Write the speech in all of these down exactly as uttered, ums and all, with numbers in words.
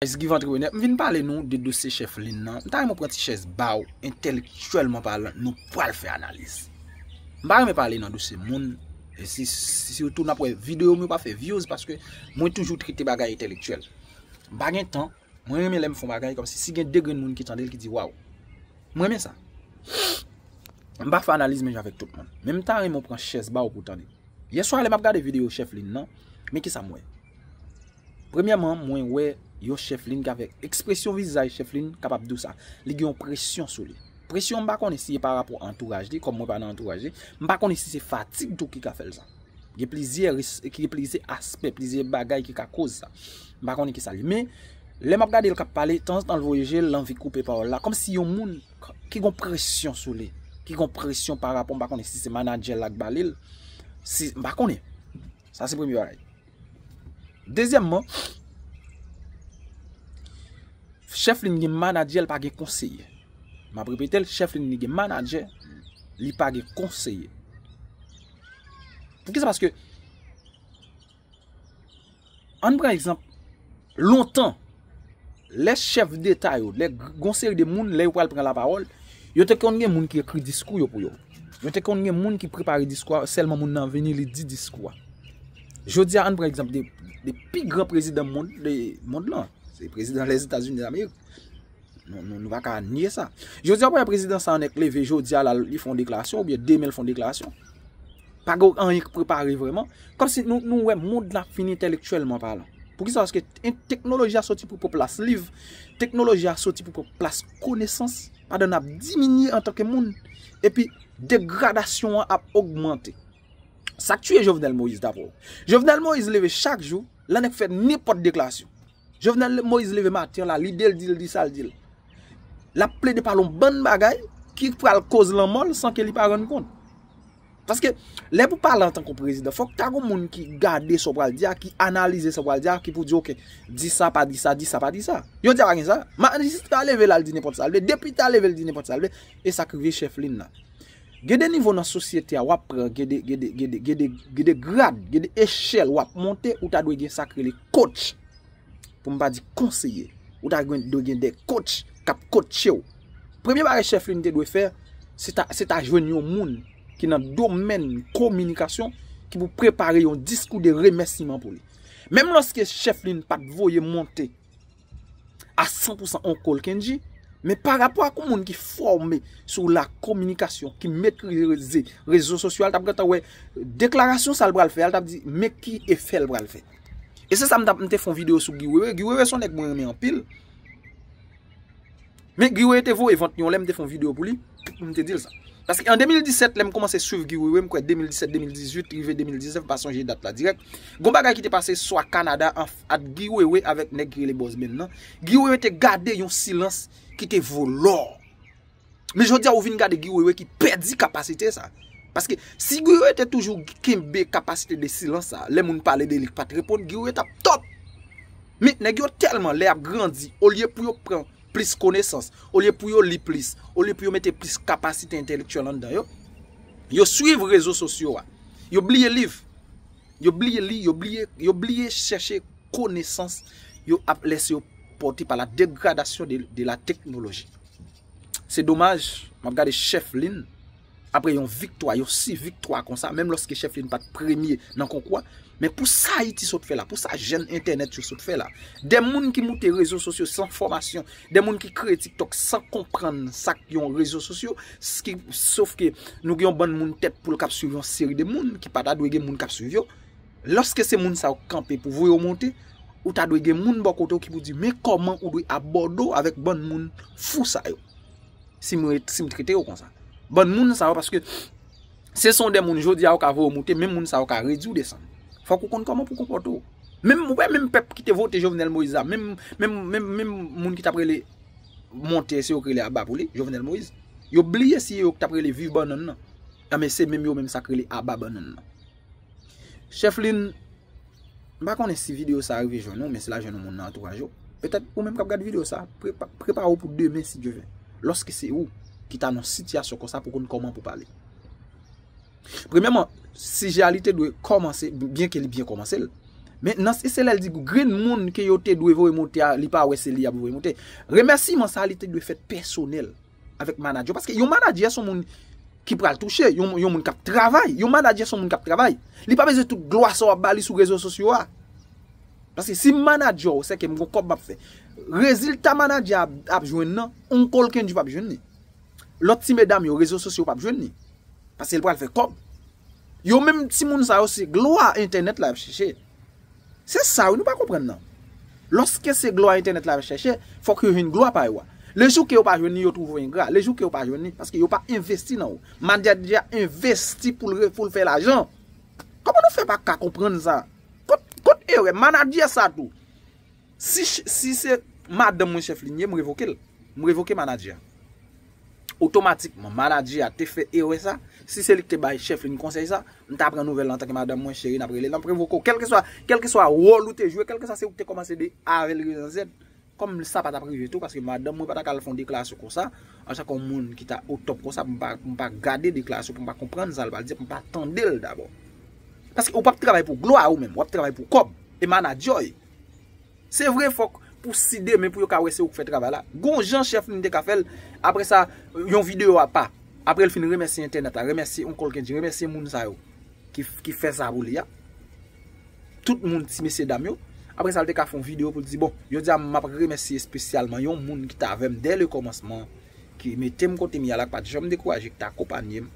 Esquive Entrepreneur, m vin pale nou de dosye Chèf Lin nan. M ta renmen pran ti chèz ba w, entèlektyèlman palan, nou pral fè analiz. M pa renmen pale nan dosye moun, e si, si, sitou n ap wè videyo m yo pa fè views, paske mwen toujou trete bagay entèlektyèl. M pa gen tan, mwen renmen lè m fè yon bagay kòmsi si gen de grenn moun ki tande l ki di, "Waw." Mwen renmen sa. M pa fè analiz menm jan avèk tout moun. Men m ta renmen w pran chèz ba w pou w tande. Yè swa lè m ap gade videyo Chèf Lin nan, men kisa m wè? Premyèman, mwen wè yon Chèf Lin ki avèk ekspresyon vizaj Chèf Lin kapab di w sa. Li gen yon presyon sou li. Presyon, m pa konnen si se pa rapò antouraj li, kòm mwen pa nan antouraj li. M pa konnen si se fatig tou ki ka fè l sa. Gen plizyè ris-, gen plizyè aspè, plizyè bagay ki ka koz sa. M pa konnen kisa li. Men, lè m ap gade l k ap pale, tanzantan l voye je l, l anvi koupe pawòl la. Kòmsi yon moun ki gon presyon sou li. Ki gon presyon pa rapò, m pa konnen si se manadjè l la k ba li l. Si, m pa konnen. Sa se premye bagay. Dezyèmman, Chèf Lin gen manadjè, l pa gen konseye. M ap repete l, Chèf Lin li gen manadjè, li pa gen konseye. Poukisa? Paske, ann pran egzanp, lontan, lè chèf deta yo, lè g-, gon seri de moun, lè yo pral pran lapawòl, yo te konn gen moun ki ekri diskou yo pou yo. Yo te konn gen moun ki prepare diskou a, sèlman moun nan vini, li di diskou a. Jodi a, ann pran egzanp de, de pi gran prezidan mond, de mond lan. Se prezidan Lèzetazini Damerik. Nou, nou, nou pa ka nye sa. Jodi a, w wè prezidan sa a nèk leve, jodi a, la, li fè yon deklarasyon, oubyen demen, l fè yon deklarasyon. Pa gen anyen ki prepare vrèman. Kòmsi nou, nou wè mond la fini entèlektyèlman palan. Poukisa? Paske en-, teknoloji a soti pou pran plas liv, teknoloji a soti pou pran plas konesans, pandan n ap diminye antanke moun, epi degradasyon an ap ogmante. Sa k tiye Jovenel Moïse, daprè w? Jovenel Moïse leve chak jou, l annik fè nenpòt deklarasyon. Jovenel Moïse leve maten la, lide l di l di sa l di l. L ap plede pale yon bann bagay ki pral koz lanmò l san ke li pa rann kont. Paske, lè pou pale antanke yon prezidan, fòk ta gon moun ki gade sa w pral di a, ki analize sa w pral di a, ki pou di, "Oke, di sa, pa di sa, di sa, pa di sa." Jodi a pa gen sa. Majistra leve la, l di nenpòt sa l vle, depite a leve, l di nenpòt sa l vle, e sa k rive Chèf Lin nan. Gen de nivo nan sosyete a w ap pran, gen de, gen de, gen de, gen de, gen de grad, gen de echèl w ap monte, ou ta dwe gen sa k rele coach. Pou m pa di konseye. Ou ta gen, dwe gen de coach k ap coache w. Premye bagay Chèf Lin te dwe fè, se ta, se ta jwenn yon moun ki nan domèn kominikasyon ki pou prepare yon diskou de remèsiman pou li. Menm lòske Chèf Lin pa t voye monte a san pou san Onkòl Kendji, men pa rapò ak yon moun ki fòme sou la kominikasyon, ki metrize rezo sosyo a, l t ap gentan wè deklarasyon sa l pral fè a, l t ap di, "Men ki efè l pral fè." E se sa m t ap, m te fè yon videyo sou Guy Wewe. Guy Wewe se yon nèg mwen renmen anpil. Men Guy Wewe te voye vant li yon lè, m te fè yon videyo pou li, m te di l sa. Paske an de mil disèt, lè m kòmanse swiv Guy Wewe, m kwè de mil disèt, de mil dizuit, rive de mil diznèf, m pa sonje dat la dirèk. Gon bagay ki te pase swa Kanada an, ant Guy Wewe avèk nèg ki rele Bòzmenn nan. Guy Wewe te gade yon silans ki te vo lò. Men jodi a, ou vin gade Guy Wewe ki pèdi kapasite sa. Paske si Guy Wewe te toujou kenbe kapasite de silans sa, lè moun pale de li, li pa t reponn, Guy Wewe t ap top. Men nèg yo tèlman, lè y ap grandi, olye pou yo pran plis konesans, olye pou yo li plis, olye pou yo mete plis kapasite entèlektyèl anndan yo, yo swiv rezo sosyo a. Yo bliye liv. Yo bliye li, yo bliye, yo bliye chèche konesans, yo ap lèse yo pòte pa la degradasyon de, de la teknoloji. Se domaj, m ap gade Chèf Lin, apre yon viktwa, yon si viktwa konsa, menm lòske Chèf Lin pa t premye nan konkou a, men pou sa Ayiti sot fè la, pou sa jèn entènèt yo sot fè la, de moun ki moute rezo sosyo san fòmasyon, de moun ki kreye TikTok san konprann sa k yon rezo sosyo, s-, ki, sof ke nou gen yon bann moun tèt poul k ap swiv yon seri de moun ki pa ta dwe gen moun k ap swiv yo. Lòske se moun sa yo k kanpe pou voye w monte, ou ta dwe gen moun bò kote w ki pou di, "Men kòman ou dwe abòde w avèk bann moun fou sa yo." Si m re-, si m trete yo konsa. Bann moun sa yo, paske se son de moun jodi a yo ka voye w monte, menm moun sa yo ka redi w desann. Fòk ou konn kòman pou konpòte w. Menm, ou wè menm pèp ki te vote Jovenel Moïse la, menm, menm, menm, menm moun ki t ap rele monte, se yo k rele aba pou li, Jovenel Moïse. Yo bliye si yo k t ap rele viv bannann nan. Anben, se menm yo menm sa k rele aba bannann nan. Chèf Lin, m pa konnen si videyo sa a rive jwenn ou, men si l al jwenn yon moun nan antouraj ou, petèt ou menm k ap gade videyo sa a, prepa-, prepare w pou demen si Dye vle. Lòske se ou ki ta nan sitiyasyon konsa pou konn kòman pou pale. Premyèman, sijè a li te dwe kòmanse, byenke li byen kòmanse l, Mentnan, se lè l di grenn moun ke yo te dwe voye monte a, li pa wè se li y ap voye monte. Remèsiman sa a, li te dwe fèt pèsonèl avèk manadjè. Paske yon manadjè se yon moun ki pral touche, yon, yon moun k ap travay. Yon manadjè se yon moun k ap travay. Li pa bezwen tout glwa sa w ap ba li sou rezo sosyo a. Paske si m manadjè w, se ke m gon kòb m ap fè. Rezilta manadjè a ap, ap jwenn nan, Uncle Kendji p ap jwenn li. Lòt ti medam yo, rezo sosyo p ap jwenn li. Paske l pral fè kòb. Yo menm timoun sa yo, se glwa entènèt la y ap chèche. Se sa wi nou pa konprann nan. Lòske se glwa entènèt la y ap chèche, fòk yo jwenn glwa pa yo a. Lejou ke yo pa jwenn li, yo twouve w engra. Lejou ke yo pa jwenn li, paske yo pa envesti nan ou. Manadjè a envesti pou l re-, pou l fè lajan. Kòman nou fè pa ka konprann sa? Kot, kot erè manadjè sa tou? Si, si se madanm mwen chèf li ye, m revoke l. M revoke manadjè a. Otomatikman, manadjè a te fè erè sa. Si se li ki te bay chèf li konsèy sa, m ta pran nouvèl antanke madanm mwen, cheri, n ap rele, n ap revoke w. Kèlkeswa, kèlkeswa wòl ou te jwe, kèlkeswa se ou ki te kòmanse de A avè l rive nan Z. Kòm sa pa t ap rive tou, paske madanm mwen pa ta ka al fè yon deklarasyon konsa, antanke yon moun ki ta o top konsa, pou m pa, pou m pa gade deklarasyon, pou m pa konprann sa l pral di, pou m pa tande l dabò. Paske ou p ap travay pou glwa ou menm, w ap travay pou kòb. E manadjè w ye. Se vre, fòk pou si demen pou yo ka wè se ou k fè travay la. Gon jan chèf li te ka fè l, apre sa, yon videyo apa. Apre l fin remèsye entènèt la, remèsye Uncle Kendji, remèsye moun sa yo ki, ki fè sa pou li a. Tout moun, ti mesye dam yo. Apre sa, l te ka fè yon videyo pou l di, bon, jodi a m ap remèsye espesyalman yon moun ki t avè m dè le kòmansman, ki mete m kote m ye a la, ki pa t janm dekouraje, ki t akonpanye m,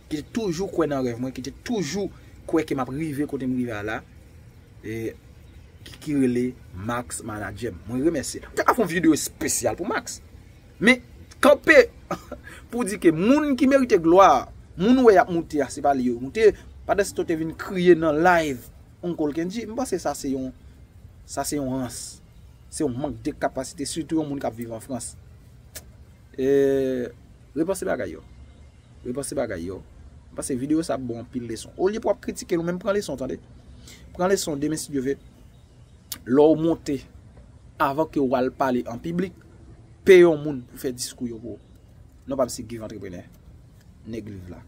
ki te toujou kwè nan rèv mwen, ki te toujou kwè ke m ap rive kote m rive a la, e, ki, ki rele Max, manadjè m. Mwen remèsye. M te ka fè yon videyo espesyal pou Max. Men, kanpe pou di ke moun ki merite glwa, moun ou wè y ap moute a, se pa li yo moute. Pandan se tan w te vin kriye nan live Uncle Kendji, m panse sa se yon, sa se yon rans. Se yon mank de kapasite, sitou yon moun k ap viv an Frans. E, repanse bagay yo. Repanse bagay yo. M panse videyo sa ap ba w anpil leson. Olye pou w ap kritike l, ou menm pran leson, tande. Pran leson demen si Dye ve. Lè w monte, avan ke w al pale an piblik, peye yon moun pou fè diskou yo pou ou. Non pa m se Give Entrepreneur. Nèg liv la.